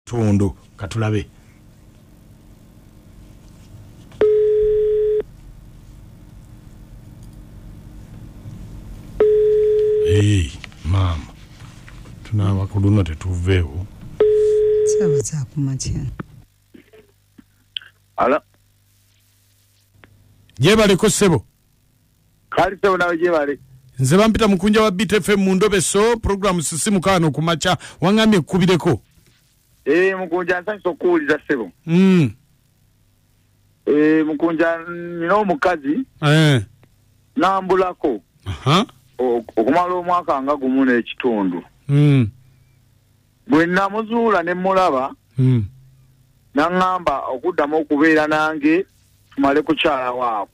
Tundu katulabe. Hey, maama tunaaba ku luno tetuveewo. Saawa zakumakya. Alo. Gyebaleko ssebo. Kali ssebo nawe gyebale. Nze bampita mukunja wa Beat FM mu Ndobeso, programu sisimuka ku makya, waŋŋambye ekkubireko. Mukunja nsanyusa okuwuliza ssebo. Mukunja nina omukazi. Nambulako. Okumala omwaka nga gumu n'ekitundu. Bwe namuzuula ne mulaba, naŋŋamba okuddamu okubeera nange tumale kukyala waabwe.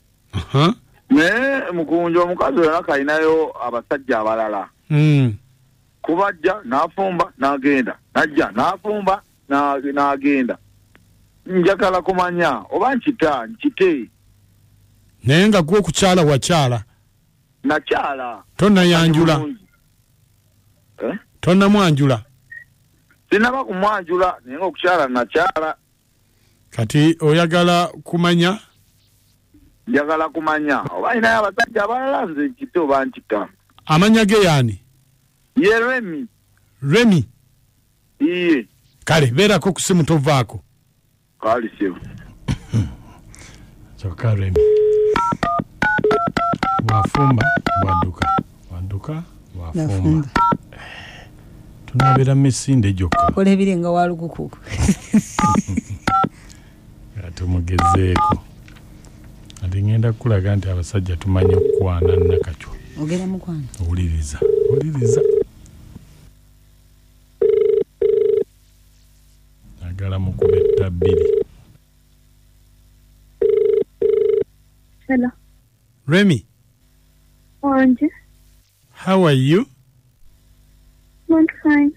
Naye mukunja omukazi oyo alinayo abasajja abalala. Kubajja n'afumba n'agenda, najja n'afumba n'agenda. Njagala kumanya oba nkita nkite. Naye nga gwe okukyala wakyala. Nakyala. Tonnayanjula. Tonnamwanjula. Sinnaba kumwanjula naye nga okukyala nakyala. Kati oyagala kumanya? Njagala kumanya oba alinayo abasajja abalala nze nkite oba nkita. Amannya ge yaani? Ye Remi. Remi? Iye. Kale beerako ku simu tovaako. Kale ssebo. Kyokka Remi bw'afumba bw'adduka, bw'adduka bw'afumba. Tunabeera mu misinde gyokka. Kola ebiringa wa lukukuku. Tumugezeeko. Ati ngenda kukulaga nti abasajja tumanyi okukwana Nakacwa. Ogenda mukwana. Owuliriza. Owuliriza. Agala mukube bbiri. Hello. Remy. Wanje. How are you? I'm fine.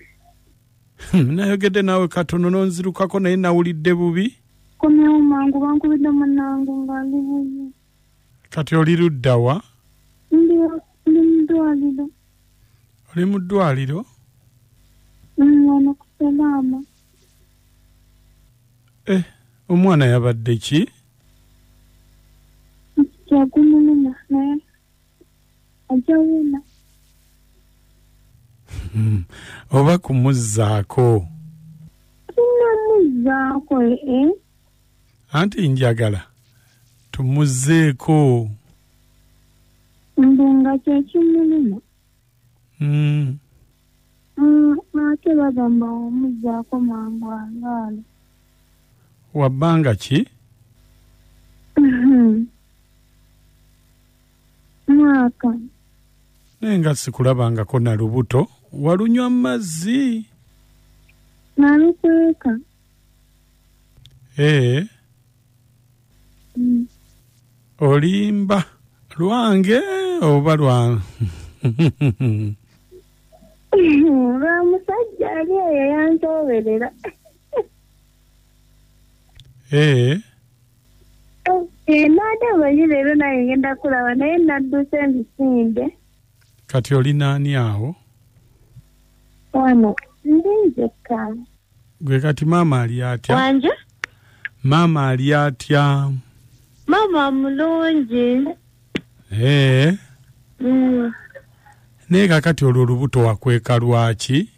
Nayogedde naawe katono n'onzirukako naye nawulidde bubi. Komyewo mangu bankubidde munnange nga ndi bubi. Kati oli ludda wa? Ndi mu ddwaliro. Oli mu ddwaliro? Wano ku Salaama. Omwana yabadde ki? Kyagumuluma naye ajja wona. Oba kumuzzaako? Sinamuzzaako Anti njagala tumuzzeeko. Mbu nga kyekimuluma. Ate bagamba omuzzaako mangu alwala. Wa bbanga ki? Mwaka. Naye nga sikulabangako na lubuto, walunywa mazzi? Nalukweka. Olimba lwange oba lwa lwa musajja ali eyo yansoberera. Naate omanyi leero naye ngenda kulaba naye nadduse emisinde. Kati oli naani awo? Wano ndi nzekka. Gwe kati maama ali atya? Wanje? Maama ali atya? Maama mulungi. Naye kakati olwo olubuto wakweka lwaki?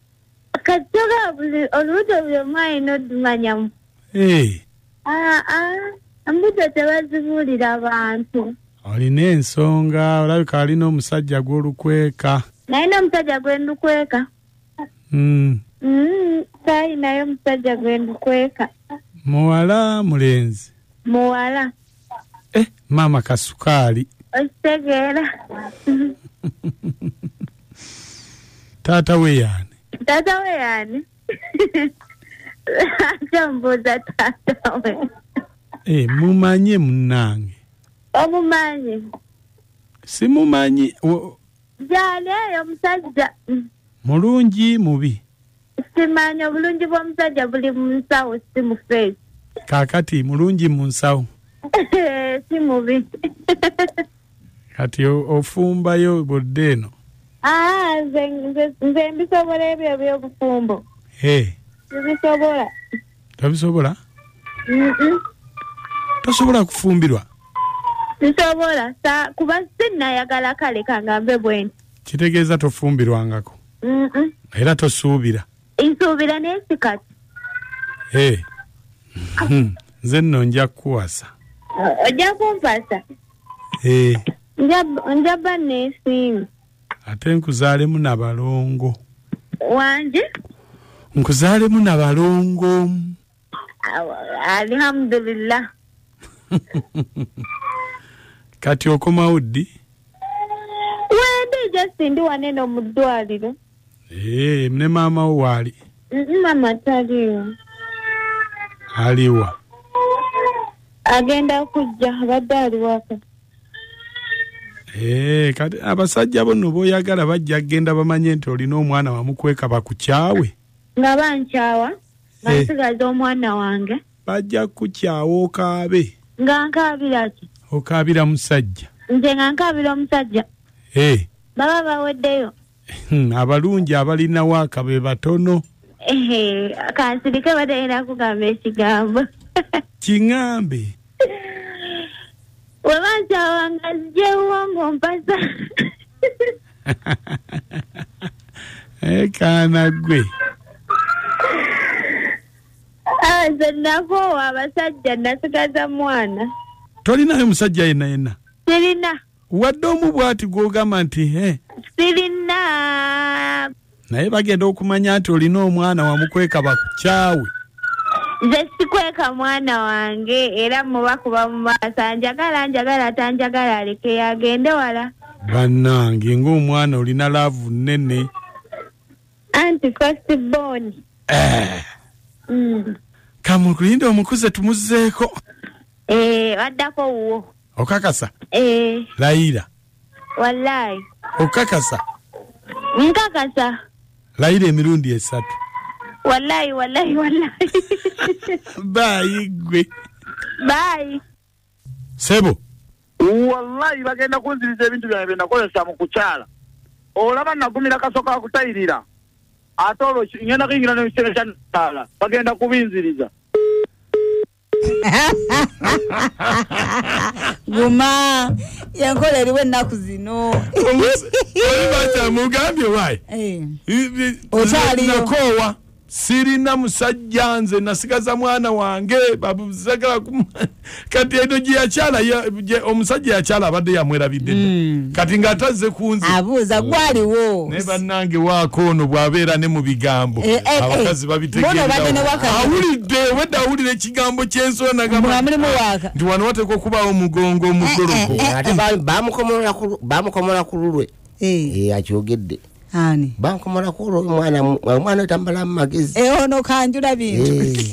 Kati olubuto buli omu alina odumanyamu. Embuto tebazibuulira abantu. Olina ensonga, olabika alina omusajja gw'olukweka. Nalina omusajja gwe ndukweka. Saalinayo omusajja gwe ndukweka. Muwala mulenzi? Muwala. Maama kasukaali. Okitegeera. Taata we yaani? Taata we yaani? Ate ombuuza taata we. Mumanye munnange. Omumanyi? Simumanyi. Gyali eyo omusajja. Mulungi mubi? Simanyi obulungi bw'omusajja buli mu nsawo si mu face. Kaakati mulungi mu nsawo? Si mubi. Kati ofumbayo budde eno? Nze mbisobola ebyo eby'obufumbo. Mbisobola. Tobisobola? Tosobola kufumbirwa? Nsobola, kuba sinnayagala kale kangambe bwenti. Kitegeeza tofumbirwangako? Era tosuubira? Nsuubira naye si kati. Nze nno nja kukuwasa. Ojja kumpasa? Njaba neesiima. Ate nkuzaalemu nabalongo. Wangi? Nkuzaalemu nabalongo. Alhamdulillah. Kati okomawo ddi? Wendi just ndi waneno mu ddwaliro. Ne maama wo waali? Maama taliiwo. Aliwa? Agenda kujja, abadde ali waka. Kati abasajja bo b'oyagala bajja kugenda bamanye nti olina omwana wamukweka bakukyawe. Nga bankyawa, nga nsigaza omwana wange. Bajja kukyawa okaabe. Nga nkaabira ki? Okaabira musajja. Nze nga nkaabira omusajja. Baba baweddeyo. Abalungi abalina waaka be batono. Kansirike badde kugamba ekigambo. Kiŋŋambe. We bankyawa nga nzijeewo ng'ompasa. Kaana ggwe. Nze nakoowa abasajja nasigaza mwana. Tolinayo musajja yenna yenna? Sirina. Wadde omu bw'ati gw'ogamba nti Sirina. Naye bagenda okumanya nti olina omwana wamukweka bakukyawe. Nze sikweka mwana wange era mubakuba mu maaso, njagala tanjagala aleke agende wala. Bannange ng'omwana olina laavu nnene. Anti first born. Kamukulinde omukuze tumuzzeeko. Waddako wuwo. Okakasa? Layira. Wallahi. Okakasa? Nkakasa. Layira emirundi 3. Wallahi, wallahi, wallahi. Bye gwe. Bye. Sebo. Wallahi bagenda kunziriza ebintu byange bye nakozesa mu kukyala. Olaba nagumira kasoka kutayirira. Ate olwo ngenda kuyingira n'ekitebe kya ntaala. Bagenda kubinziriza. Guma yankola eriwo ennaku zino. Oli mugambye wayi. Okyaliyo. Sirina musajja nze nasigaza mwana wange babuzagala kati eno gye yakyala omusajja yakyala abadde yamwerabidde kati ng'atazze ku nze abuuza gwaliwo. Naye bannange waako ono bw'abeera ne mu bigambo abakazi babitegeera. Awulidde wedde awulira ekigambo ky'ensolo nagamba nti wano wateekwa okubaawo omugongo omugoloko. Ate bamukomola ku lulwe. Akyogedde. Ani? Bankomola ku olwo omwana otambala mu magezi. Ono kanjula bintu.